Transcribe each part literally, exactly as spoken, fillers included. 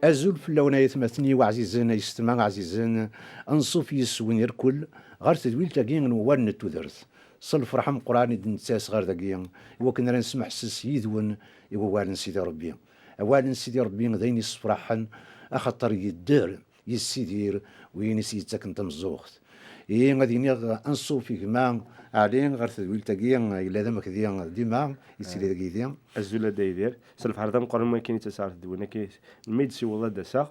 Azul fell-awen ay atmaten-iw ɛzizen, ay yessetma ɛzizen, anṣuf yes-wen irkel ɣer tedwilt-agi n wawal n tudert. S lferḥ ameqqran i d-nettas ɣer dagi, iwakken ara nesmeḥses yid-wen i wawal n Sidi Ṛebbi. Awal n Sidi Ṛebbi d ayen yessefraḥen, axaṭer yedder, yessidir, win i s-yettaken tameẓẓuɣt. Ihi ad iniɣ anṣuf i gma Ɛli ɣer tedwilt-agi, yella d amekdi dima, yettili deg yidi. Azul a Dda Yidir. S lferḥ d ameqqran wakken i ttaseɣ ɣer tedwin-agi mi d-siwleḍ ad d-aseɣ.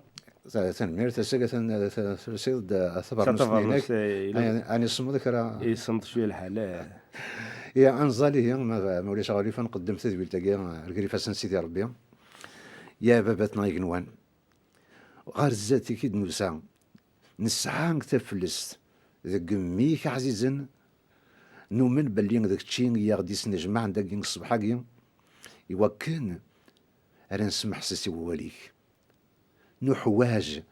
Ta-, tanemmirt, ass-agi atan, eh, ta-, telsiḍ-d, eh, tabernust-inek. Tabernust, eh, ila- Ɛni, ɛni semmeḍ kra? Isemmeḍ cwiya lḥal, eh. Ya, anẓal ihi, ma, ma ulac aɣilif, ad nqeddem tadwilt-agi, eh, ger ifassen n Sidi Ṛebbi. Ya baba-tneɣ igenwan, ɣer zdat-ik i d-nusa. Nesɛa taflest deg mmi-k ɛzizen. Numen belli d kečči i aɣ-d-isnejmaɛen dagi ṣṣbeḥ-agi, iwakken ara nesmeḥses i wawal-ik. Nuḥwaǧ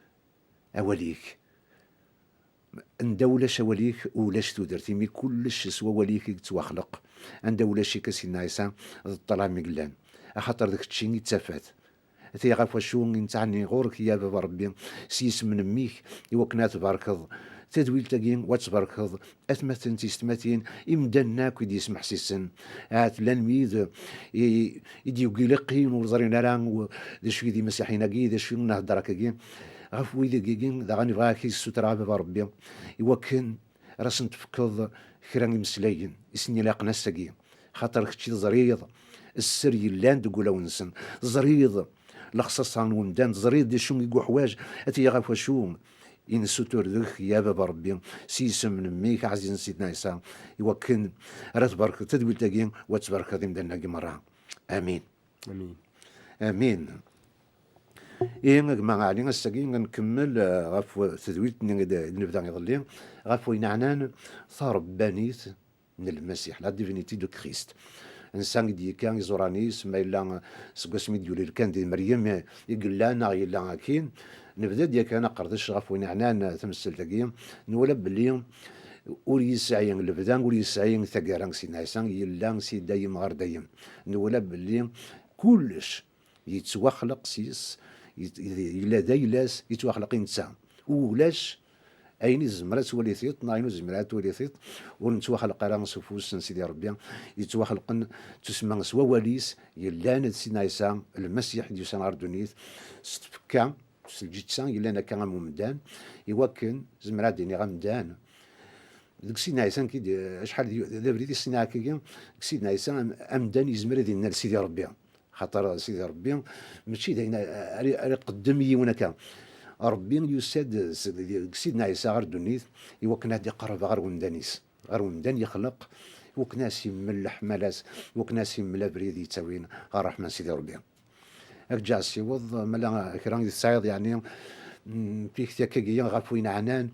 awal-ik. Anda ulac awal-ik, ulac tudert, imi kullec s wawal-ik i yettwaxleq. Anda ulac-ik, a Sidna Ɛisa, d ṭṭlam i yellan. Axaṭer d kečči i d tafat. Ati ɣef wacu i nettɛenni ɣur-k, ya Baba Ṛebbi, s yisem n mmi-k, iwakken ad tbarkeḍ tadwilt-agi, u ad tbarkeḍ atmaten d tiyessetmatin, imdanen akk i d-yesmeḥsisen. Ahat llan wid i, i d-yugiliqin, ur ẓrin ara u-, d acu i d imasiḥiyen-agi, d acu i nhedder akkagi. Ɣef wid-agi daɣen, bɣiɣ ad k-id-ssutreɣ, a Baba Ṛebbi, iwakken ara sen-tefkeḍ kra imeslayen i sen-ilaqen ass-agi, xaṭer kečč i teẓriḍ sser yellan deg wulawen-nsen, teẓriḍ lexṣaṣa n umdan, teẓriḍ d acu i yuḥwaǧ, ati ɣef wacu i nessutur deg-k, ya Baba Ṛebbi, s yisem n mmi-k ɛzizen Sidna Ɛisa, iwakken ara tbarkeḍ tadwilt-agi, u ad tbarkeḍ imdanen-agi merra. Amin. Amin. Amin. Ihi, a gma Ɛli, ass-agi ad nkemmel, eh, ɣef wa-, tedwilt-nni i d-, i d-nebda iḍelli, ɣef wayen ɛnan taṛebbanit n Lmasiḥ, la divinité de Christ. Ansa i d-yekka iẓuran-is, ma yella seg wasmi i d-yuli lkan di Meryem, eh, i yella neɣ yella akkin. Nebda-d yakan aqerdec ɣef wayen ɛnan, eh, tamsalt-agi. Nwala belli ur yesɛi lebda, ur yesɛi taggara Sidna Ɛisa, yella si dayem ɣer dayem. Nwala belli kullec yettwaxleq s yes, yet-, yella d ayla-s, yettwaxleq i netta. Ulac ayen i tezmer ad twali tiṭ, neɣ ayen ur tezmir ad twali tiṭ, ur nettwaxleq ara s ufus n Sidi Ṛebbi, yettwaxleqen tusma s wawal-is, yellan d Sidna Ɛisa, Lmasiḥ i d-yusan ɣer ddunit, s tfekka, s lǧetta, yellan akka am umdan, iwakken, zemreɣ ad d-iniɣ amdan. Deg Sidna Ɛisa, nekki d-, acḥal d, d abrid i ssneɣ akkagi, deg Sidna Ɛisa, am-, amdan yezmer ad innal Sidi Ṛebbi. Xaṭer Sidi Ṛebbi, mačči d ayen ara, ara iqeddem yiwen akka. Ṛebbi yusa-d s-, deg Sidna Ɛisa ɣer ddunit, iwakken ad iqerreb ɣer wemdan-is, ɣer wemdan yexleq, iwakken ad s-yemmel leḥmala-s, iwakken ad s-yemmel abrid yettawin ɣer ṛṛeḥma n Sidi Ṛebbi. Ad k-ǧǧeɣ ssiweḍ, ma la kra i tesɛiḍ, yeɛni, mm, tikti akkagi ɣef wayen ɛnan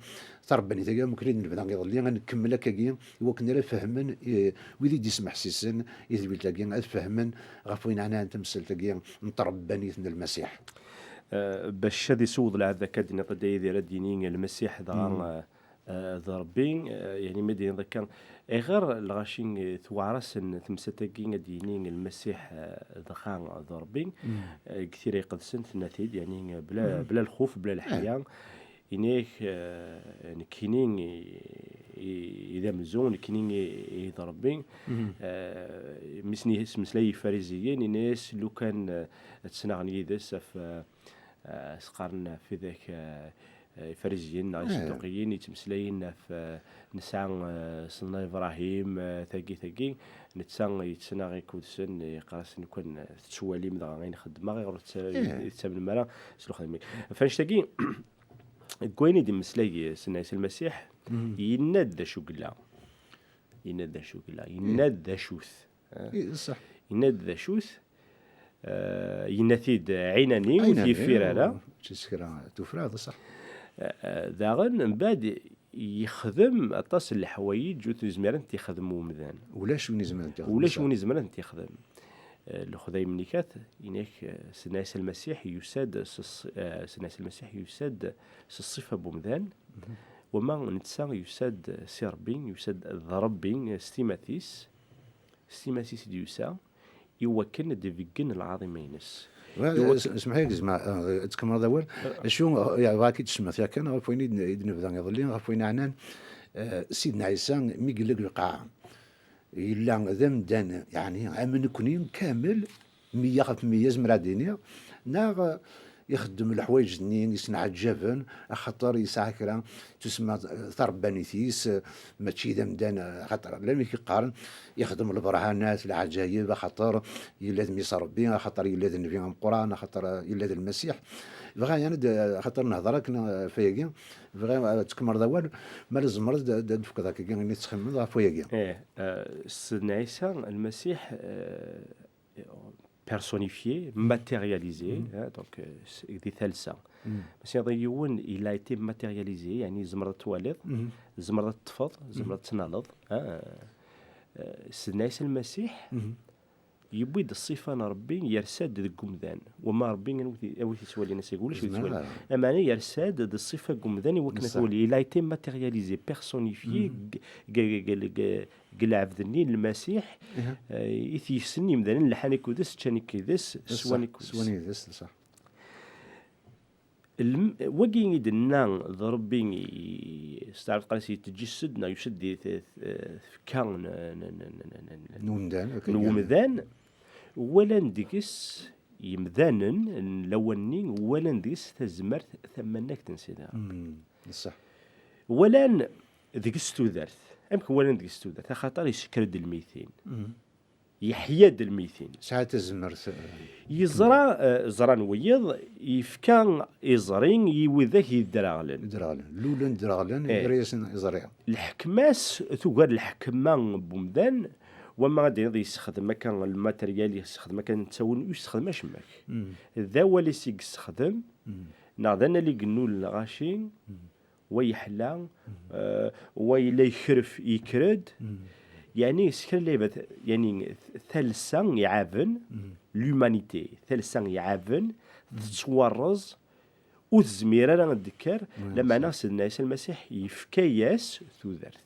taṛebbanit-agi, am wakken i d-nebda iḍelli, ad nkemmel akkagi, iwakken ara fehmen, eh, wid i d-ismeḥsisen i tedwilt-agi, ad fehmen ɣef wayen ɛnan tamsalt-agi n tṛebbanit n Lmasiḥ. Eh, bac ad iseweḍ lɛebd akka d-nniḍ, a Dda Yidir, ad d-yini Lmasiḥ dɣa, eh, eh, d Ṛebbi, eh, yeɛni ma d-tiniḍ akka, ayɣer lɣaci, eh, tewɛer-asen temsalt-agi ad d-yini Lmasiḥ, eh, dɣa d Ṛebbi? Eh, deg Tira Iqedsen tenna-t-id, yeɛni, eh, bla, bla lxuf, bla leḥya. Ini-ak, eh, nekkini i, i, i d amenzu, nekkini i, i d Ṛebbi. Eh, mi sen-yesmeslay i Yifariziyen, ini-as lukan, eh, ad ttnaɣen yid-s ɣef, eh, eh, s-qqaren ɣef widak, eh, eh, Ifariziyen neɣ Iṣedduqiyen yettmeslayen ɣef, eh, nesɛa, eh, Sidna Ibṛahim, eh, tagi, tagi, netta yettnaɣ akked-sen, yeqqar-asen, lukan, eh, tettwalim dɣa ayen xeddmeɣ, ayɣer ur tt-, ur tettamnem ara s lexdam-ik? Ɣef annect-agi, deg wayen i d-yemmeslay, eh, Sidna Ɛisa Lmasiḥ, yenna-d d acu yella. Yenna-d d acu yella. Yenna-d d acu-t. Eh, yenna-d d acu-t, eh, yenna-t-id ɛinani, ur t-yeffir ara. Mačči s kra tufra, d ṣṣeḥ. Eh, eh, daɣen, mbeɛd yexdem aṭas n leḥwayeǧ ur t-yezmir ad t-yexdem umdan. Ulac win izemren ad t-yexdem. Ulac win izemren ad t-yexdem. Eh, lexdayem-nni kat, inek, eh, Sidna Ɛisa Lmasiḥ yusa-d s ṣ-, eh, Sidna Ɛisa Lmasiḥ yusa-d s ṣṣifa n umdan, wama netta yusa-d si Ṛebbi, yusa-d d Ṛebbi s timat-is, s timas-is i d-yusa, i wakken ad d-ibeggen lɛaḍima-ines. Wa- s- Semḥ-iyi, gzem, ah, ad tkemmleḍ awal. Acu, ah, ya, bɣa ki d-tsemmeḍ yakan ɣef wayen i d-, i d-nebda iḍelli, ɣef wayen ɛnan, eh, Sidna Ɛisa mi yella deg lqaɛa. Yella d amdan, yeɛni, am nekni kamel, meyya ɣef meyya, zemreɣ ad d-iniɣ, neɣ, eh, ixeddem leḥwayeǧ-nni yesneɛǧaben, axaṭer yesɛa kra tusemma, eh, tarebbanit-is, eh, mačči d amdan, eh, axaṭer llan wid yeqqaren, ixdem lberhanat, leɛǧayeb, axaṭer yella d mmi-s n Ṛebbi, axaṭer yella d nnbi ameqqran, axaṭer, eh, yella d Lmasiḥ. Bɣiɣ yan ad, axaṭer nehder akken, eh, ɣef wayagi, bɣiɣ, eh, ad tkemmleḍ awal, ma tzemreḍ ad, ad d-tefkeḍ akkagi ayen i tettxemmimeḍ ɣef wayagi. Ih, eh, Sidna Ɛisa Lmasiḥ, eh, personnifié, matérialisé, hein, donc, euh, s- di talsa. Mačči d yiwen, il a été matérialisé, yeɛni tzemreḍ ad t-twaliḍ, tzemreḍ ad t-teṭṭfeḍ, tzemreḍ ad t-tnaleḍ, hein, euh, euh, Sidna Ɛisa Lmasiḥ yewwi-d ṣṣifa n Ṛebbi, yersa-d deg umdan. Wama Ṛebbi, anwa i t-, anwa i t-yettwalin ass-agi? Ulac ur t-yettwali. Lameɛna yersa-d d ṣṣifa deg umdan i wakken ad t-wali. Il a été matérialisé, personnifié, g- g- g- g- deg lɛebd-nni n Lmasiḥ, eh, i t-yessen yimdanen, lḥan akked-s, ččan akked-s, swan akked-s. Swan yid-s, ṣṣeḥ. Lm- wagi i d-nenna d Ṛebbi i, s taɛrabt qqaren-as yettǧessed, neɣ yusa-d di t- t- tfekka n, n, n, n, n, n, n umdan, n umdan, walan deg-s yimdanen n lawan-nni, walan deg-s tazmert tamanagt n Sidi Ṛebbi. Ṣṣeḥ. Walan deg-s tudert. Amek walan deg-s tudert? Axaṭer isekker-d lmitin. Yeḥya-d lmitin. Sɛa tazmert, eh, yeẓra, eh, ẓran wiyiḍ, yefka iẓri i widak yeddreɣlen. Ddreɣlen. Lulen ddreɣlen, eh, yerra-yasen iẓri. Lḥekma-s tugar lḥekma n wemdan, wama ad d-tiniḍ yessexdem akka lmateryal, yessexdem akka netta ur yessexdem acemma. D awal-is i yessexdem, neɣ d anal i yennul lɣaci, wa yeḥla, eh, wa yella yekref, yekker-d. Yeɛni, s kra n lɛibad, yeɛni, talsa iɛaben, l'humanité, talsa iɛaben, tettwarreẓ, ur tezmir ara ad d-tekker, lameɛna Sidna Ɛisa Lmasiḥ yefka-yas tudert.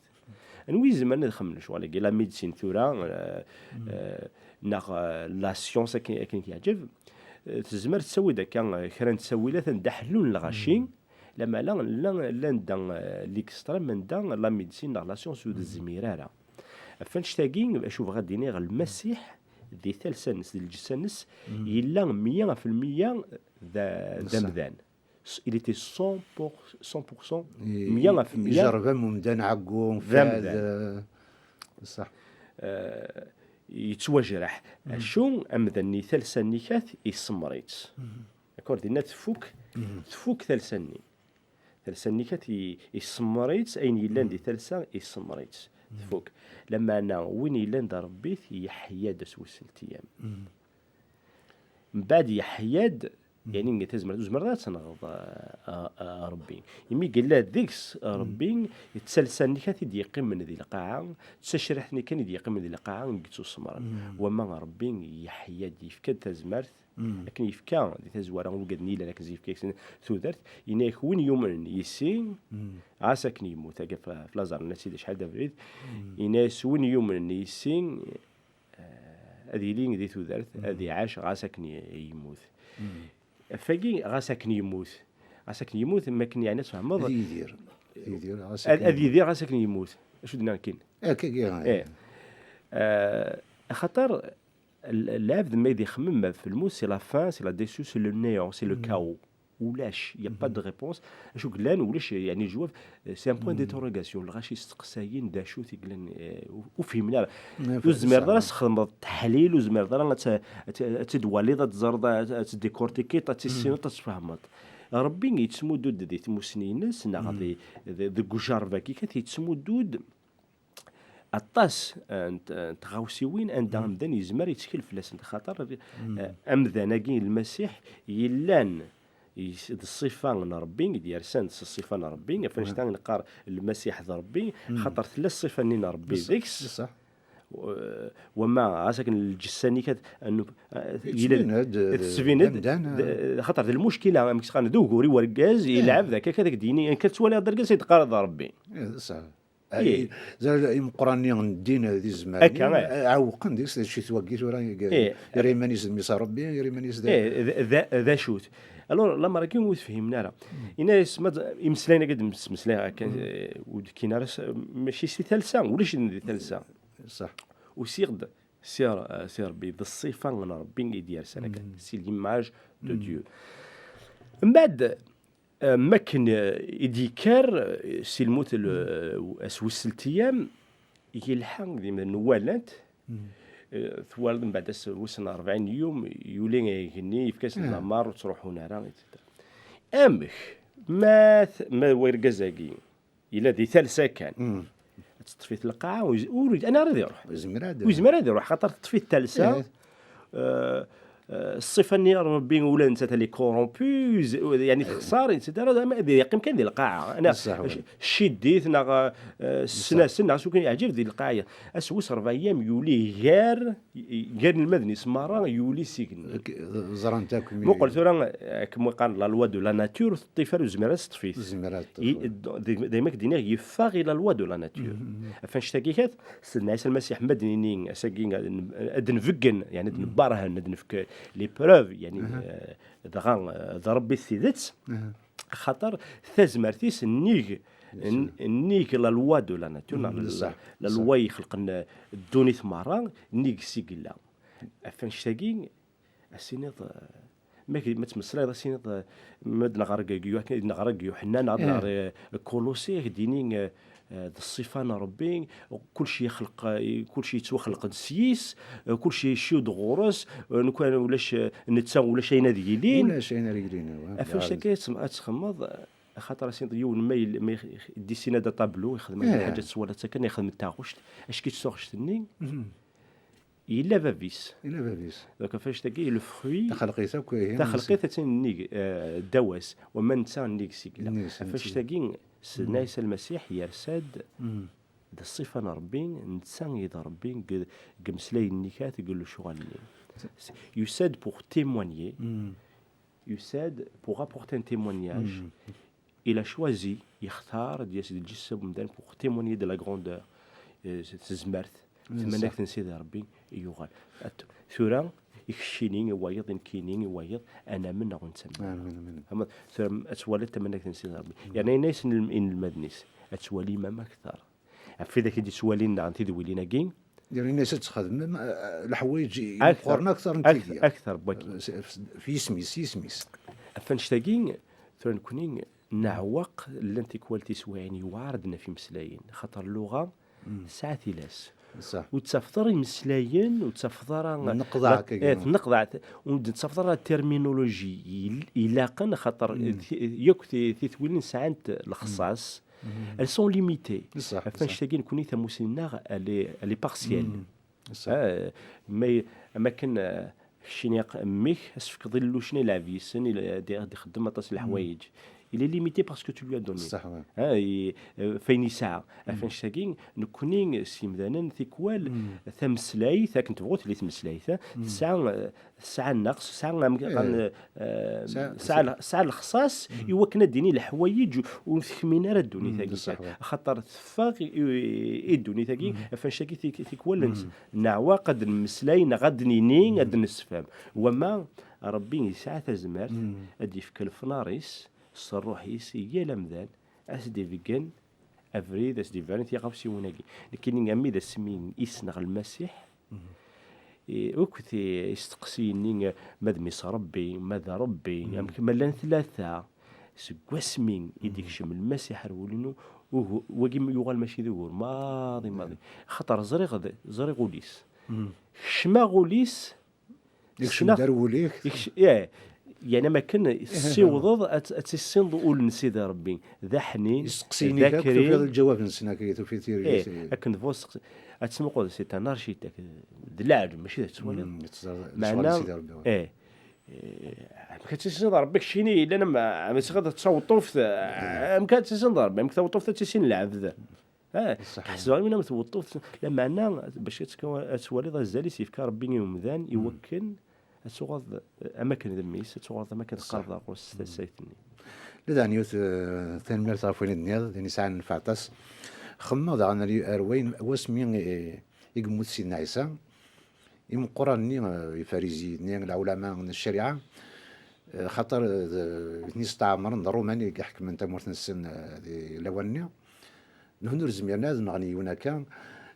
Anwa i izemren ad xemmen lecɣal-agi? La médecine tura, eh, eh, neɣ, eh, la science akken, akken i t-yeɛǧeb, eh, tezmer ad tawi-d akka, eh, kra n ttawilat anda ḥellun lɣaci, lameɛna llan, llan da, eh, l'extrême anda la médecine neɣ la science ur tezmir ara. Ɣef annect-agi, acu bɣiɣ ad d-iniɣ, Lmasiḥ di talsa-nnes, di lǧessa-nnes, yella meyya ɣef lmeyya d, d amdan. S- il était cent pour cent, cent pour cent, meyya ɣef meyya. Ijerreb am umdan, ɛeggu, d amdan. Fad, eh, ṣṣeḥ. Eh, yettwajreḥ. Acu, amdan-nni, talsa-nni kat, isemmer-itt. D'accord, dinna tfuk, tfuk talsa-nni. Talsa-nni kat i-, isemmer-itt, ayen yellan di talsa, isemmer-itt. Tfuk. Lameɛna, win yellan d Ṛebbi-t, yeḥya-d ass wis n tiyam. Mbeɛd yeḥya-d, yeɛni tazmert, ur tezmireḍ ara ad tenɣeḍ, a, a, a Ṛebbi. Imi yella deg-s Ṛebbi, d talsa-nni kan i d-yeqqimen di lqaɛa, d tacriḥt-nni kan i d-yeqqimen di lqaɛa i yettusemmren. Wama Ṛebbi yeḥya-d, yefka-d tazmert, akken yefka di tazwara i wigad-nni yellan akken yefka-yasen tudert, yenna-yak win yumnen yis-i, ɣas akken yemmut, akka f-, f laẓar n Sidi acḥal d abrid, yenna-yas win yumnen yis-i, eh, ad yili di tudert, ad iɛac ɣas akken y-, yemmut. Ɣef wagi, ɣas akken yemmut. Ɣas akken yemmut, ma akken yeɛni ad tfehmeḍ. Ad yidir. Ad yidir, ɣas ad, akken ad yemmut. Yidir ɣas akken yemmut. Acu d-nniɣ nekkini? Akka, akka. Eh. Eh, axaṭer l-, lɛebd ma ad ixemmem ɣef lmut, c'est la fin, c'est la déçu, c'est le néant, c'est le chaos. Ulac, il y a pas de réponse. Acu yellan, ulac, yeɛni, lejwab, eh, c'est un point d'interrogation. Lɣaci steqsayen d acu-t i yellan, eh, ur, ur fihmen ara. Ur tezmireḍ ara ad txedmeḍ taḥlil, ur tezmireḍ ara ad t-, ad t-, ad t-id-twaliḍ, ad teẓreḍ, ad, ad t-décortiqueḍ, ad tissineḍ, ad tfehmeḍ. Ṛebbi yettmuddu-d di tmussni-ines, neɣ di, di, deg ujerreb-agi kan, yettmuddu-d aṭas, eh, n t-, n tɣawsiwin anda amdan yezmer yettkel fell-asent, xaṭer, eh, amdan-agi n Lmasiḥ yellan yes-, d ṣṣifa n Ṛebbi, i d-yersan s ṣṣifa n Ṛebbi, ɣef annect-a neqqar Lmasiḥ d Ṛebbi, xaṭer tella ṣṣifa-nni n Ṛebbi deg-s. Eh, wama ɣas akken lǧessa-nni kat, annu-, eh, yella, tettbin-d, eh, tettbin-d, d, eh, xaṭer d lmuckila, amek s-qqaren, d ugur i wergaz, ilɛeb d akka, ad ak-d-yini, akka tettwaliḍ d argaz i d-teqqareḍ d Ṛebbi. Eh, ṣṣeḥ. Ih. Ẓer imeqqranen n ddin d izemaren, akka, eh, ɛewqen deg-s, d acu-t wagi tura, ih, yerra iman-is d mmi-s n Rebbi, yerra iman-is d, ih, d, d, d acu-t. Alors, lamer-agi ur tefhimen ara. Yenna-yas, ma d-, imeslayen-agi d-, ttmeslayeɣ akka, eh, ur d-kkin ara s-, mačči si talsa, ulac di talsa. Ṣṣeḥ. Usiɣ-d si Re-, si Rebbi, d ṣṣifa n Rebbi i d-yersan akka, si l'image de Dieu. Mbeɛd, eh, makken, eh, i d-yekker, eh, si lmut, eh, ass wis tlata ayyam, yelḥa d imdanen walan-t, eh, twalaḍ mbeɛd ass wis n rebɛin yum, yuli igenni, yefka-asen lamer, ur ttruḥun ara, et cetera. Amek? Ma t-, ma wergaz-agi, yella di talsa kan. Ad teṭṭef-it lqaɛa, ur iz-, ur iz-, anaɣ ad iruḥ? Ur yezmir ad iruḥ. Ur yezmir ad iruḥ, xaṭer teṭṭef-it talsa. Eh. Eh, eh, ṣṣifa-nni n Rebbi ula d nettat elle est corrompue, z-, yani texṣer, et cetera. Ama ad yeqqim kan di lqaɛa. Neɣ cci-, cci-d-it, neɣ, eh, ssen-asen, neɣ s wakken yeɛǧib di lqaɛa. Ass wis rebɛa ayyam yuli gar, gar inelmaden-is merra, yuli s igenni. Ẓran-t akk. Muqel tura, eh, akken iqqaren la loi de la nature, ur teṭṭif ara, ur yezmir ad teṭṭef-it. Ur yezmir ad teṭṭef. I-, d-, d-, daymi ak-d-iniɣ, yeffeɣ i la loi de la nature. Ɣef annect-agi kat, Sidna Ɛisa Lmasiḥ, ma d-nini, ass-agi, ad n-, ad nbeggen, yani ad nberhen, ad nefk les preuves, yani, eh, dɣa, eh, d Rebbi s tidet, xaṭer tazmert-is nnig, n-, nnig la loi de la nature, neɣ la, la loi ixelqen, eh, ddunit merra, nnig s i yella. Ɣef annect-agi, ad s-tiniḍ, eh, ma k-, ma tettmeslayeḍ, ad s-tiniḍ, eh, ma d-neɣra deg Yu-, neɣra deg Yuḥenna, neɣ d-neɣra, eh, Kulusi, ad k-d-yini, eh, eh, d ṣṣifa n Rebbi, kulci yexleq, eh, kulci yettwaxleq s yis, eh, kulci yecci-d ɣur-s, eh, nekk ulac, eh, netta ulac ayen ad yilin. Ulac ayen ara yilin, wa. Ɣef annect-agi ad txemmeḍ, eh, axaṭer ad s-tiniḍ yiwen ma yel-, ma yex-, yex-, dessina-d atablu, yexdem lḥaǧa twalaḍ-tt akken, yexdem taɣect, acki-tt taɣect-nni. Yella bab-is. Yella bab-is. Donc, ɣef annect-agi, le fruit, taxelqit akk, ihi, taxelqit attan nnig, eh, ddaw-as, wama netta nnig s i yella. Nnig s i yella. Ɣef annect-agi, Sidna Ɛisa Lmasiḥ yersa-d d ṣṣifa n Rebbi, netta i d Rebbi deg, deg imeslayen-nni kat, deg lecɣal-nni. Yusa-d pour témoigner, yusa-d pour apporter un témoignage. Il a choisi, yextar ad d-yas d lǧessa n umdan pour témoigner de la grandeur, eh, s tezmert, tamanagt n Sidi Rebbi i yuɣal. At-, tura, i keččini, i wayeḍ, i nekkini, i wayeḍ, ad namen neɣ ur nettamen. Amen, amen. Ama tura, ad twaliḍ tamanagt n Sidi Rebbi. Yerna yenna-yasen i inelmaden-is, ad twalim ama akter. Ɣef widak i d-yettwalin daɣen tidwilin-agi. Yerna-as ad txedmem, eh, leḥwayeǧ i-, imeqqren akter n tigi. Akter n wagi. Eh, s-, f-, f yisem-is, s yisem-is. Ɣef annect-agi, tura nekni neɛweq, llan tikwal tiswiɛin yewɛer ad d-naf imeslayen. Xaṭer lluɣa tesɛa tilas. Ur tettafeḍ ara imeslayen, ur tettafeḍ ara, tneqḍeɛ, eh, tneqḍeɛ, ur d-tettafeḍ ara terminologie il-, ilaqen, xaṭer ti-, yakk ti-, titwilin sɛant lexṣaṣ. Elles sont limitées. Ɣef annect-agi, nekni tamussni-nneɣ, elle est, elle est partielle. Ah, ma, am akken, ah, keččini, mmi-k, ad s-tefkeḍ ilellucen i lɛeb-isen, ad d-ixeddem aṭas n leḥwayeǧ. Il est limité par ce que tu lui as donné. Ah, i, eh, f ayen yesɛa. Ɣef annect-agi, nekni s yimdanen, tikwal, tameslayt, akken tebɣu tili tmeslayt, tesɛa, eh, tesɛa nneqs, tesɛa, am-, eh, tesɛa, tesɛa lexṣaṣ i wakken ad d-tini leḥwayeǧ ur tekmin ara ddunit-agi. Axaṭer teffeɣ i, i, i ddunit-agi, ɣef annect-agi tik-, tikwal neɛweq ad d-nemmeslay neɣ ad d-nini, ad d-nessefhem. Wama Rebbi yesɛa tazmert ad d-yefk lefnar-is s ṛṛuḥ-is i yal amdan, ad s-d-ibeggen abrid, ad s-d-iberren tiɣawsiwin-agi. Nekkini, armi d asmi i ssneɣ Lmasiḥ, i, akk ti-, isteqsiyen-nni, ma d mmi-s Ṛebbi, ma d Ṛebbi, amek ma llan tlata, seg wasmi i d-ikcem Lmasiḥ ar wul-inu, ugu-, wagi yuɣal mačči d ugur maḍi, maḍi. Xaṭer ẓriɣ d, ẓriɣ ul-is. Kecmeɣ ul-is, Ikcem-d ar wul-ik. Ikc-, ih. Yeɛni, am akken tessiwḍeḍ ad, ad tissineḍ ul n Sidi Ṛebbi. D aḥnin, d akrim. Isteqsiyen-ik akk, tufiḍ lǧawab-nsen akka, tufiḍ tirga-, ih, akken tebɣuḍ tseqsi-, ad tmuqleḍ, c'est un architecte. D lɛelm, mačči d ad twaliḍ. Meɛna, ih. Eh, amek ad tissineḍ Ṛebbi keččini yellan am, am tɣiḍ d taweṭṭuft, amek ad tissineḍ Ṛebbi? Amek taweṭṭuft ad tissin lɛebd? Ah, ḥesbeɣ imina am tweṭṭuft, lameɛna bac ad tk-, ad twaliḍ azal i s-yefka Ṛebbi i umdan, i wakken ad tuɣaleḍ, eh, am akken d mmi-s, ad tuɣaleḍ am akken tqerrbeḍ ɣer ɣur-s s tasayt-nni. Lli daɛni yiwet, eh, tanemmirt ɣef wayen i d-tenniḍ, d ayen yesɛan nnfeɛ aṭas. Xemmeɣ daɣen ar, ar wayen wasmi i, i yemmut Sidna Ɛisa, imeqqranen-nni, eh, ifariziyen-nni, lɛulama n ccariɛa, eh, xaṭer, eh, d, nitni steɛmren, d Ṛuman i iḥekmen tamurt-nsen, eh, di lawan-nni. Nutni ur zmiren ad nɣen yiwen akka,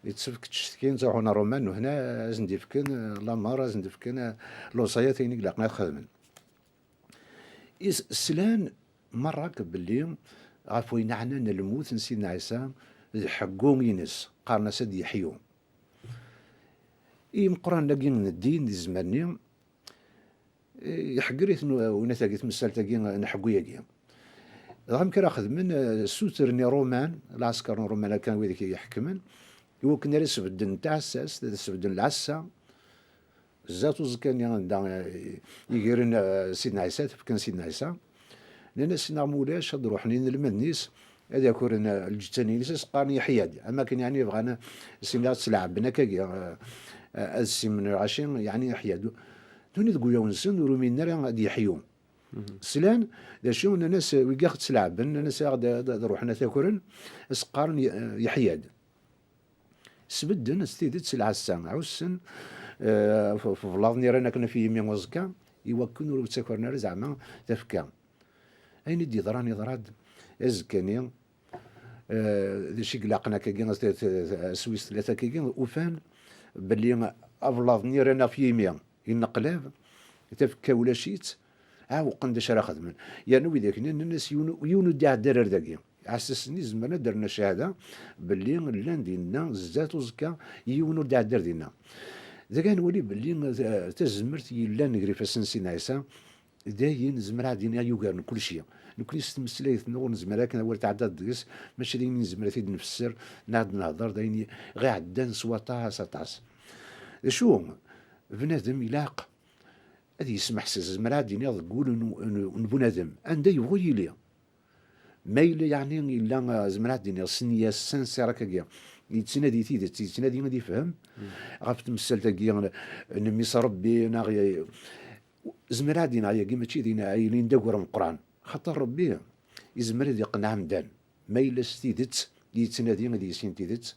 yettsefk ttcetkin, ttruḥun ar Ṛuman, nutni ad sen-d-ifken, eh, lameṛ, ad sen-d-ifken, eh, lewṣayat, ayen i ilaqen ad xedmen. Is-, slan merra akk belli ɣef wayen ɛnan lmut n Sidna Ɛisa d ḥeggu-ines, qqaren-as ad yeḥyu. Imeqqranen-agi n ddin di zzman-nni, eh, iḥegger-iten u-, unat-agi, tmessalt-agi n ḥeggu-agi. Dɣa amek ara xedmen, eh, ssutren i Ṛuman, lɛesker n Ṛuman akka, wid i iḥekmen, iwakken ara sbedden taɛessast, ad sbedden lɛessa, zdat uẓekka-nni anda, eh, i gren, eh, Sidna Ɛisa, tafekka n Sidna Ɛisa. Nnan-as, neɣ ma ulac, ad d-ruḥen inelmaden-is, ad akren, eh, lǧetta-ines, ad s-qqaren yeḥya-d. Am akken, yeɛni, bɣan, eh, sin ad tt-leɛben akkagi, eh, eh, ad ssimen lɣaci, yeɛni yeḥya-d. Nutni deg uyaw-nsen ur uminen ara ad yeḥyu. Slan, d acu, nnan-as, wigi aɣ-tt-leɛben, nnan-as, ad, ad, ad ruḥen ad t-akren, ad s-qqaren ye-, yeḥya-d. Sbedden s tidet lɛessa, ɛussen, eh, f-, f-, feblaḍ-nni rran akken ɣef yimi uẓekka, iwakken ur ttakren ara zeɛma tafekka. Ayen i d-yeḍran yeḍra-d azekka-nni, eh, d acu i ilaqen akkagi, s, s, s wis tlata akkagi, ufan belli ablaḍ-nni rran ɣef yimi, inneqlab, tafekka ulac-itt, ɛewqen d acu ara xedmen. Yerna widak-nni nnan-as yiwen, yiwen ur d-iɛedda ara ar dagi. Ɛessasen-nni zemren ad d-rren cchada belli llan dinna zdat uẓekka, yiwen ur d-iɛedda ar dinna. Dagi ad nwali belli, eh, tazmert yellan gar ifassen n Sidna Ɛisa, dayen zemreɣ ad iniɣ yugaren kulci. Nekni s tmeslayt-nneɣ ur nezmir akken awal tɛeddaḍ deg-s, mačči d ayen i nezmer ad t-id-nfesser, neɣ ad nehder d ayen i ɣ-iɛeddan s waṭas, aṭas. D acu, bnadem ilaq ad yesmeḥses, zemreɣ ad iniɣ deg wul n, n, n bunadem, anda yebɣu yili. Ma yella, yeɛni, yella, eh, zemreɣ ad d-iniɣ s nniya sincère akkagi, yettnadi tidet, yettnadi ad yefhem ɣef temsalt-agi n, n mmi-s Ṛebbi, neɣ ye-, zemreɣ ad d-iniɣ yagi mačči d ayen yellan d agur ameqqran, xaṭer Ṛebbi yezmer ad iqenneɛ amdan. Ma yella s tidet yettnadi ad yissin tidet,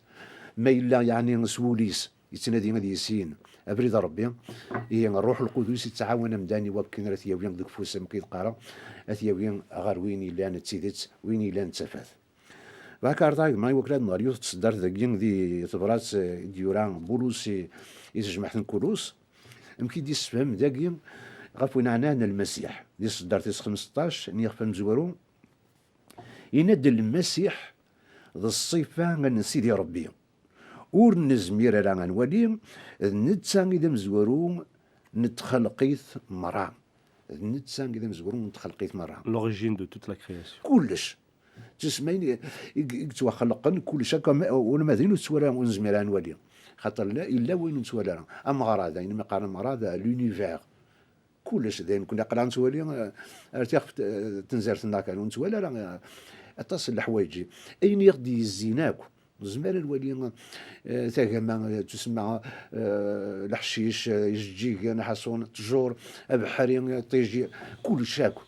ma yella, yeɛni, s wul-is yettnadi ad yissin abrid n Ṛebbi, ihi Ṛṛuḥ Lqudus yettɛawan amdan i wakken ara t-yawi deg ufus, amek i d-qqareɣ, ad t-yawi ɣer win yellan d tidet, win yellan d tafat. Bɣa k-ɛerḍeɣ a gma i wakken ad nɣer yiwet n tseddart dagi di tebrat, eh, i d-yura Bulus i, i tejmaɛt n Kulus, amek i d-yessefhem dagi ɣef win ɛnan Lmasiḥ. Di tseddart-is xmesṭac n yixef amezwaru, yenna-d Lmasiḥ d ṣṣifa n Sidi Ṛebbi. Ur nezmir ara ad nwali, d netta i d amezwaru n txelqit merra. D netta i d amezwaru n txelqit merra. L'origine de toute la création. Kullec. Tusma i, i, i yettwaxelqen kullec, akka ma, ula ma d ayen ur nettwali ara, ur nezmir ara ad nwali. Xaṭer la, yella wayen ur nettwali ara. Ameɣrad, ayen mi qqaren ameɣrad, l'univers. Kullec d ayen kunni aql-aɣ nettwali, eh, ar tixef t-, eh, tenzert-nneɣ kan, ur nettwali ara, eh, aṭas n leḥwayeǧ. Ayen i ɣ-d-yezzin akk, nezmer ad nwali, eh, tagama, eh, tusemma, eh, leḥcic, eh, ijeǧǧigen, aḥaṣun, ttjur, abeḥri, eh, ṭiji, kullec akk.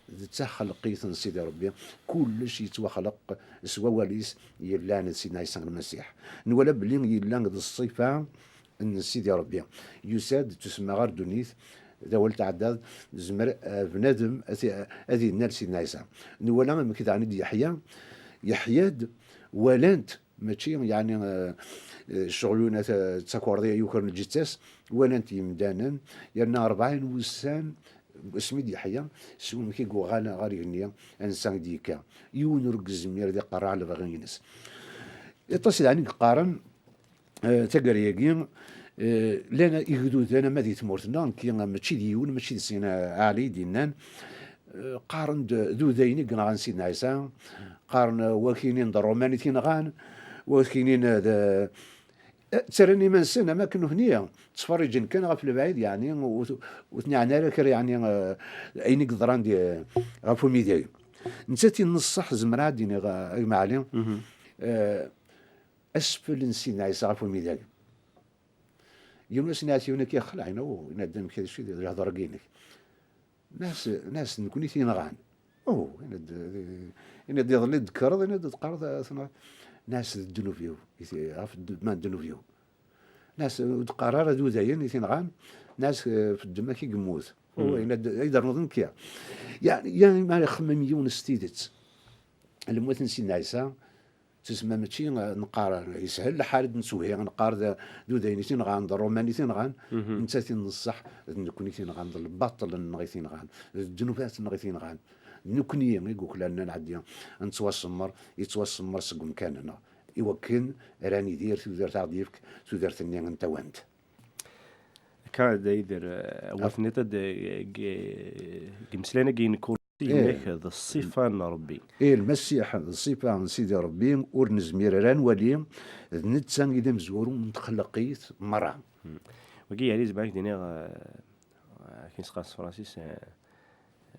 D taxelqit n Sidi Ṛebbi, kullec yettwaxleq s wawal-is yellan d Sidna Ɛisa Lmasiḥ. Nwala belli yella d ṣṣifa n Sidi Ṛebbi. Yusa-d, tusemma ɣer ddunit, d awal tɛeddaḍ, nezmer, eh, bnadem ad, ad innal Sidna Ɛisa. Nwala amek daɣen i d-yeḥya, yeḥya-d, walan-t, mačči, yeɛni, eh, eh, ccɣel-una ta-, d takerḍi yukren lǧetta-s, walan-t yimdanen, yerna rebɛin wussan, asmi d-yeḥya, s wamek i yuɣal ɣer igenni, ansa i d-yekka. Yiwen ur yezmir ad iqerreɛ lebɣi-ines. Aṭas daɣen i yeqqaren, eh, taggara-agi, eh, llan igduden ama di tmurt-nneɣ, nekki mačči d yiwen, mačči d sin, eh, Ɛli i d-yennan, eh, qqaren-d d udayen i yenɣan Sidna Ɛisa, qqaren, eh, wakinin d Ṛuman i t-yenɣan, wakinin d, eh, ttarran iman-nsen am akken nutni ttferriǧen kan ɣef lebɛid, yeɛni, ur, ur ten-yeɛni ara kra, yeɛni, eh, ayen i yeḍran di, ɣef umidag. Nettat i n ṣṣeḥ, zemreɣ ad d-iniɣ, eh, a gma Ɛli, eh, asfel n Sidna Ɛisa ɣef umidag. Yiwen wass nɛat-iw nekk ixleɛ, yenna, "Oh," yenna-d, "amek d acu d lehdur-agi-inek?" Nas, nas, "Nekni t-yenɣan." "Oh," yenna-d, yenna-d, "iḍelli d-tekkreḍ," yenna-d, "teqqareḍ, eh, tenɣa-." Nas d ddnub-iw, i ti-, ɣef dd-, ma ddnub-iw. Nas ur d-qqar ara d udayen i t-inɣan, nas, eh, f ddemma-k i yemmut. Ayen ad, ad d-ternuḍ nekya. Ya, ya, ma ixemmem yiwen s tidet. Lmut n Sidna Ɛisa, tezma mačči, eh, neqqar, yeshel lḥal ad nettwehhi, neqqar d, d udayen i t-inɣan, d Ṛṛuman i t-inɣan, nettat i n ṣṣeḥ, d nekkni i t-inɣan, d lbaṭel-nneɣ i t-inɣan, d ddnubat-nneɣ i t-inɣan. D nekkni i yuklalen ad nɛeddi, ad nettwasemmer, yettwasemmer seg umkan-nneɣ. I wakken ara nidir tudert aɣ-d-yefk tudert-nni n tawant. Akka d ay der, eh, awal tenniḍ-d, eh, deg, deg imeslayen-agi n Kursi, eh, inek d ṣṣifa n Ṛebbi. Eh, Lmasiḥ d ṣṣifa n Sidi Ṛebbi, ur nezmir ara ad nwali, d netta i d amezwaru n txelqit merra. Hmm. Wagi, yeɛni, zemreɣ ad k-d-iniɣ, eh, akken s-qqaren s tefransist, eh,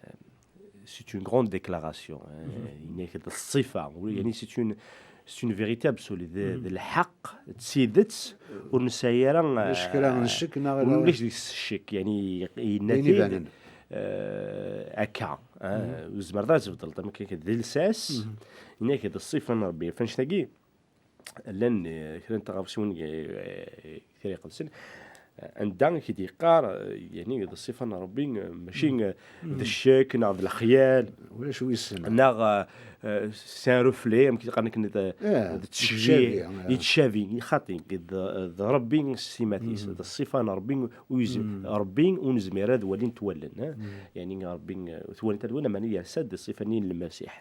eh, c'est une grande déclaration, eh, inek d ṣṣifa, yani, c'est une, c'est une vérité absolue, d, d lḥeqq, d tidet, ur nesɛi ara, ulac kra n ccek neɣ ulac deg-s ccek, yani, yenna-t-id, eh, akka, eh, ur tzemreḍ ara ad tbeddleḍ, am akka d lsas, inek d ṣṣifa n Ṛebbi. Ɣef annect-agi, llan, eh, kra n tɣawsiwin, eh, eh, Kra Iqedsen, eh, anda i k-d-yeqqar, eh, yani, d ṣṣifa n Ṛebbi, eh, mačči, eh, d ccek neɣ d lexyal, ulac wissen, neɣ, eh, eh, c'est un reflet, amek i qqaren akken, d, d ttcebbiḥ, yettcabi, xaṭi, d, d Ṛebbi s timat-is, d ṣṣifa n Ṛebbi, ur yezm-, Ṛebbi ur nezmir ad walin twalen, eh? Yani, Ṛebbi, eh, twalen ad walin, ameɛna yersa-d ṣṣifa-nni n Lmasiḥ.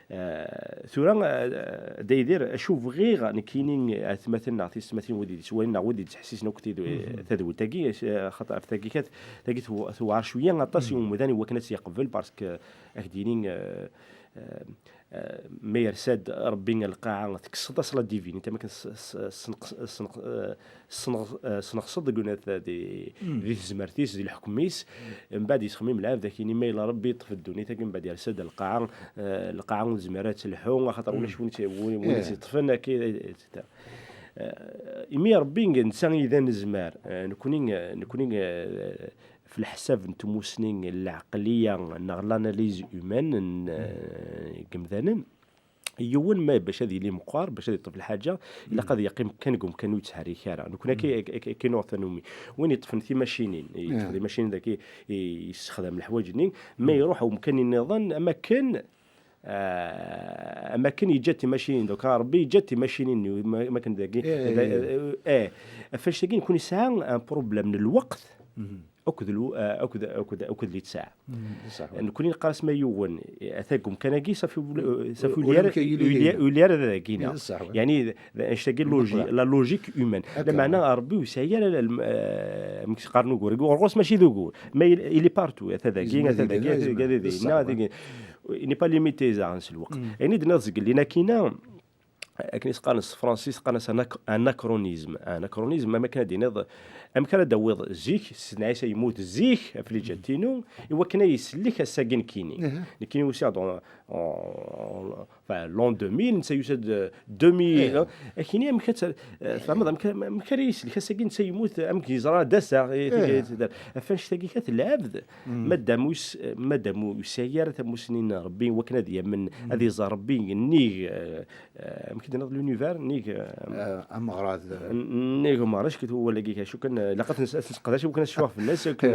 Eh, tura, eh, Dda Yidir, acu bɣiɣ nekkini, atmaten neɣ tisetmatin, wid i d-yettwalin neɣ wid i d-yettḥessisen akk tid-, tadwilt-agi, eh, xaṭer ɣef tagi kat, tagi tew-, tewɛer cwiya aṭas i umdan i wakken ad tt-yeqbel, parce que, ad k-d-yini, eh, eh, eh, ma yersa-d Ṛebbi ɣer lqaɛa, tekkseḍ-as la divinité, am akken s-, s-, senqes-, senq-, eh, sneɣ-, eh, sneɣseḍ deg unat-, di, di tezmert-is, di leḥkem-is, mbeɛd yesxemmim lɛebd, ad k-yini ma yella Ṛebbi yeṭṭef ddunit-agi, mbeɛd yersa-d lqaɛa, eh, lqaɛa ur tezmir ad telḥu, axaṭer ulac win i tt-, win, win i tt-yeṭṭfen, akka, et cetera. Eh, imi Ṛebbi netta i d anezmar, eh, nekni, eh, nekni, eh, f leḥsab n tmusni n lɛeqliya neɣ l'analyse humaine n, eh, yemdanen, yiwen ma bac ad yili meqqar, bac ad yeṭṭef lḥaǧa, ilaq ad yeqqim kan deg umkan ur yettḥerrik ara. Nekni akka, akka, akka, akka i nuɣ tanumi. Win yeṭṭfen timacinin, yeṭṭef timacinin dagi, i-, yessexdam leḥwaǧ-nni, ma iruḥ ar umkan nniḍen, am akken, ah, am akken yeǧǧa timacinin, donc, ah, Ṛebbi yeǧǧa timacinin, ma, am akken dagi, eh, eh, ɣef annect-agi nekni nesɛa un problème n lweqt, akked lu-, eh, akked, akked, akked littseɛ. Nekni neqqar-as ma yiwen, eh, ata deg umkan-agi, safi ul-, eh, safi ur yelli ara, ur yelli ara d dagi-ina. Yani, d, d, annect-agi logi-, la logique humaine. Lameɛna Ṛebbi ur yesɛi ara, eh, amek qqaren ugur. Ugur ɣur-s mačči d ugur. Ma il, il est partout, ata dagi, ata dagi, ata dagi, ata dagi. Il n'est pas limité, zaɣen s lweqt. Ayen i d-tenniḍ zgelli-nni akkin-a, akken i s-qqaren s tefransist, qqaren-as anac-, anachronisme. Anachronisme, am akken ad d-tiniḍ, amek ara d-tawiḍ zik, Sidna Ɛisa yemmut zik, ɣef lǧal-inu, i wakken ad isellek ass-agi nekkini. Nekkini usiɣ-d en, en, enfin, l'an deux mille, netta yusa-d, euh, deux mille, hein. Akini, amek ad t-, euh, tfehmeḍ, amek, amek ara isellek ass-agi, netta yemmut, amek yeẓra d ass-a, i, i, i, ɣef annect-agi kat lɛebd, madam ur s-, madam ur yesɛi ara tamusni n Ṛebbi, wakken ad yamen, ad iẓer Ṛebbi nnig, euh, eh, amek i d-tenniḍ, l'univers, nnig, eh, eh, ameɣrad, eh, n-, nnig umeɣrad, acu-t wawal-agi, acu kan, eh, ilaq ad t-nes-, ad t-nesseqdac, akken ad ccweɣ fell-as, akken,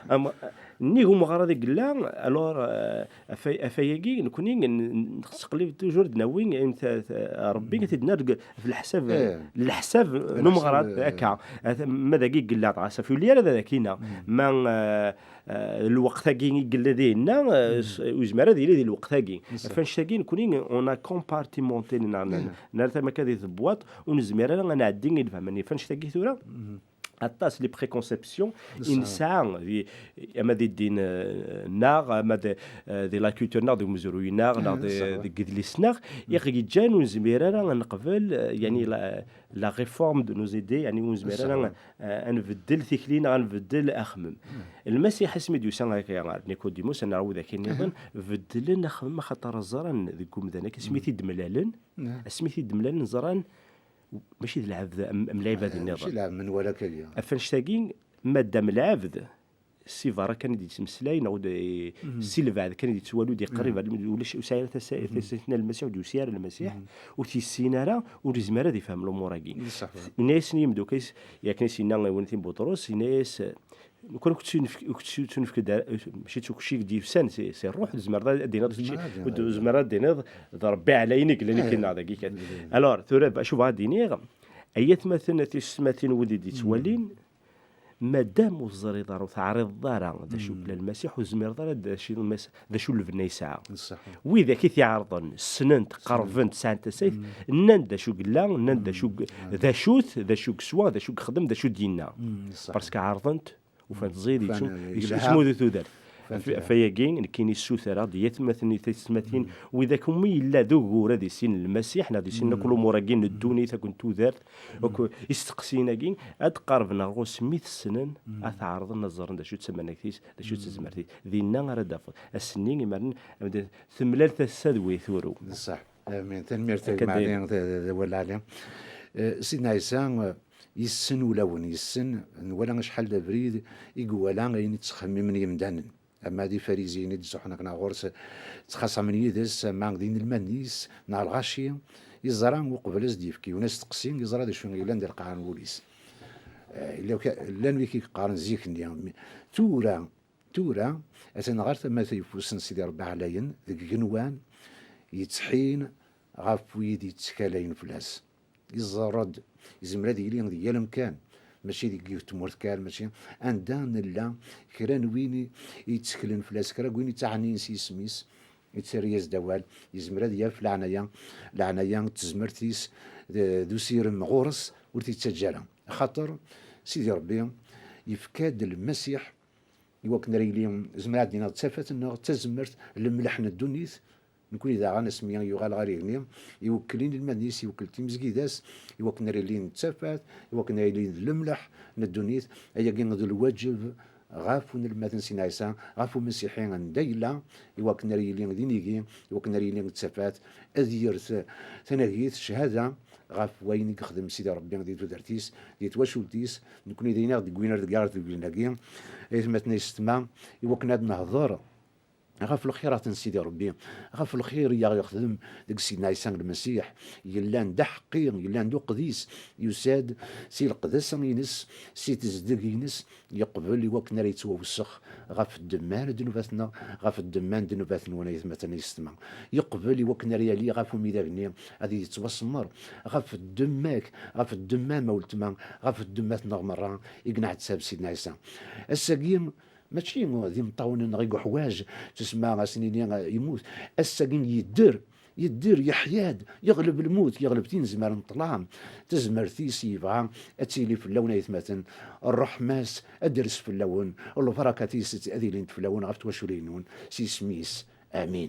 am-, nnig umeɣrad i yella, alors, eh, afay-, afay-agi, nekni n-, n-, nettqellib toujours d-nawi, ayen ta-, ta-, Ṛebbi ad t-id-nerr deg, f leḥsab, leḥsab n umeɣrad, akka. At-, ma dagi i yella, dɣa, safi ur yelli ara d akina. Ma, eh, eh, lweqt-agi i yella dinna, eh, s-, ur yezmir ad yili di lweqt-agi. Ɣef annect-agi, nekni, on a compartimenté, neɣ, neɣ, nerra tama akka di tebwaṭ, ur nezmir ara ad nɛeddi i lefhama-nni. Ɣef annect-agi tura, aṭas les préconceptions i nesɛa, di, ama di ddin, eh, neɣ, ama di, eh, di la culture neɣ, deg umezruy neɣ, neɣ di, deg yidles neɣ, i ɣ-yeǧǧan ur nezmir ara ad neqbel, eh, yani, la, la réforme de nos idées, yani, ur nezmir ara, eh, ad nbeddel tikli neɣ ad nbeddel axemmem. Lmasiḥ asmi d-yusa akka ɣer Nicodemus, neɣ widak nniḍen, beddlen axemmem axaṭer ẓran deg umdan, akka asmi t-id-mlalen, asmi t-id-mlalen ẓran mačči d lɛebd am, am lɛibad nniḍen. Mačči d lɛebd menwala akka. Ɣef annect-agi, madam lɛebd, si berra kan i d-yettmeslay, neɣ ur d-, si lebɛed kan i d-yettwali, ur d-yeqrib, ulac, ur yesɛi ara tasa-, tasayt n Lmasiḥ, ur d-yusi ara Lmasiḥ, ur t-yessin ara, ur yezmir ad ifhem lumuṛ-agi. Yenna-yasen i yimeddukal-is, yakan i s-yenna i Win Tin Buṭrus, yenna-yas, "Nekkni ur k-ttunefk-, ur k-ttunefk-, mačči d tukci i d-yefsan, si, si Ṛṛuḥ, tzemreḍ ad d-tiniḍ kečči, ur d-, tzemreḍ ad d-tiniḍ d Ṛebbi ɛlayen i yellan akkin neɣ dagi kan." Alors, tura, acu bɣa ad d-iniɣ? Ay atmaten, a tisetmatin, wid i d-yettwalin, madam ur teẓriḍ ara, ur teɛriḍeḍ ara d acu yella Lmasiḥ, ur tezmireḍ ara d acu, d acu n lbenna yesɛa. Widak i t-iɛerḍen, ssnen-t, qerben-t, sɛan tasayt, nnan-d d acu yella, nnan-d d acu, d acu-t, d acu yeswa, d acu yexdem, d acu d-yenna. Parce que ɛerḍen-t, ufan-t ẓid, yettmud i tudert. Fayagi, nekkini ssutreɣ-d, ay atmaten, ay tisetmatin, widak umi yella d ugur ad issinen Lmasiḥ, neɣ ad issinen akk lumuṛ-agi n ddunit, akk n tudert, akk isteqsiyen-agi, ad qerben ɣur-s mi t-ssnen, ad t-ɛerḍen, ad ẓren d acu d tamanagt-is, d acu d tezmert-is. Dinna ara d-tafeḍ. Ass-nni, imaren, temlal tasa d wi turew. D ṣṣeḥ. Amin. Tanemmirt a gma Ɛli, d, d, d awal lɛali. Eh, Sidna Ɛisa, eh, yessen ulawen, yessen, nwala acḥal d abrid i iwala ayen i ttxemmimen yimdanen. Ama d ifariziyen i d-ttruḥun akken ɣur-s, ttxaṣamen yid-s, ama d inelmaden-is, neɣ lɣaci, yeẓra uqbel ad s-d-yefk yiwen asteqsi, yeẓra d acu yellan di lqaɛa n wul-is. Eh, illa uka-, llan wid i yeqqaren zik-nni, mi-, tura, tura, atan ɣer tama tayeffus n Sidi Ṛebbi ɛlayen, deg igenwan, yettḥin ɣef wid yettkalayen fell-as. Iẓerr-d, yezmer ad yili di yal amkan, mačči deg yiwet tmurt kan, mačči anda nella, kra n win i, i yetteklen fell-as, kra n win i ttɛennin s yisem-is, yettarra-yas-d awal, yezmer ad yaf leɛnaya, leɛnaya d tezmert-is, d, d usirem ɣur-s, ur t-yettaǧǧa ara. Axaṭer Sidi Ṛebbi yefka-d Lmasiḥ i wakken ara yili, zemreɣ ad d-iniɣ d tafat-nneɣ, d tazmert, lemleḥ n ddunit. Nekkni daɣen, asmi yuɣal ɣer igenni, iwekkel inelmaden-is, iwekkel timezgida-s, i wakken ara ilin d tafat, i wakken ara ilin d lemleḥ n ddunit. Ayagi d lwaǧeb ɣef unelmad n Sidna Ɛisa, ɣef umasiḥi anda yella, i wakken ara yili d inigi, i wakken ara yili d tafat, ad yerr t-, tanagit, cchada, ɣef wayen i yexdem Sidi Ṛebbi di tudert-is, di twacult-is. Nekkni d ayen i ɣ-d-wwin ar deg, ar deg agi. Aytmaten, aysetma, i wakken ad nehḍer ɣef lxirat n Sidi Ṛebbi, ɣef lxir i aɣ-yexdem deg Sidna Ɛisa Lmasiḥ, yellan d aḥeqqi, yellan d uqdis, yusa-d si leqdasa-ines, si tezdeg-ines, yeqbel i wakken ara yettwawsex ɣef ddemma n ddnubat-nneɣ, ɣef ddemma n ddnubat-nwen, aytmaten, aysetma. Yeqbel i wakken ara yali ɣef umidag-nni, ad yettwasemmer ɣef ddemma-k, ɣef ddemma-m a weltma, ɣef ddemmat-nneɣ merra i yenɛettab Sidna Ɛisa. Ass-agi, mačči d imeṭṭawen-nneɣ i yuḥwaǧ, tusma a s-nini, eh, yemmut. Ass-agi yedder, yedder, yeḥya-d, yeɣleb lmut, yeɣleb tinezmar n ṭṭlam. Tazmert-is yebɣa ad tili fell-awen, aytmaten. Ṛṛeḥma-s ad d-ters fell-awen, lbarakat-is ad ilint fell-awen ɣef twaculin-nwen, s yisem-is. Amin.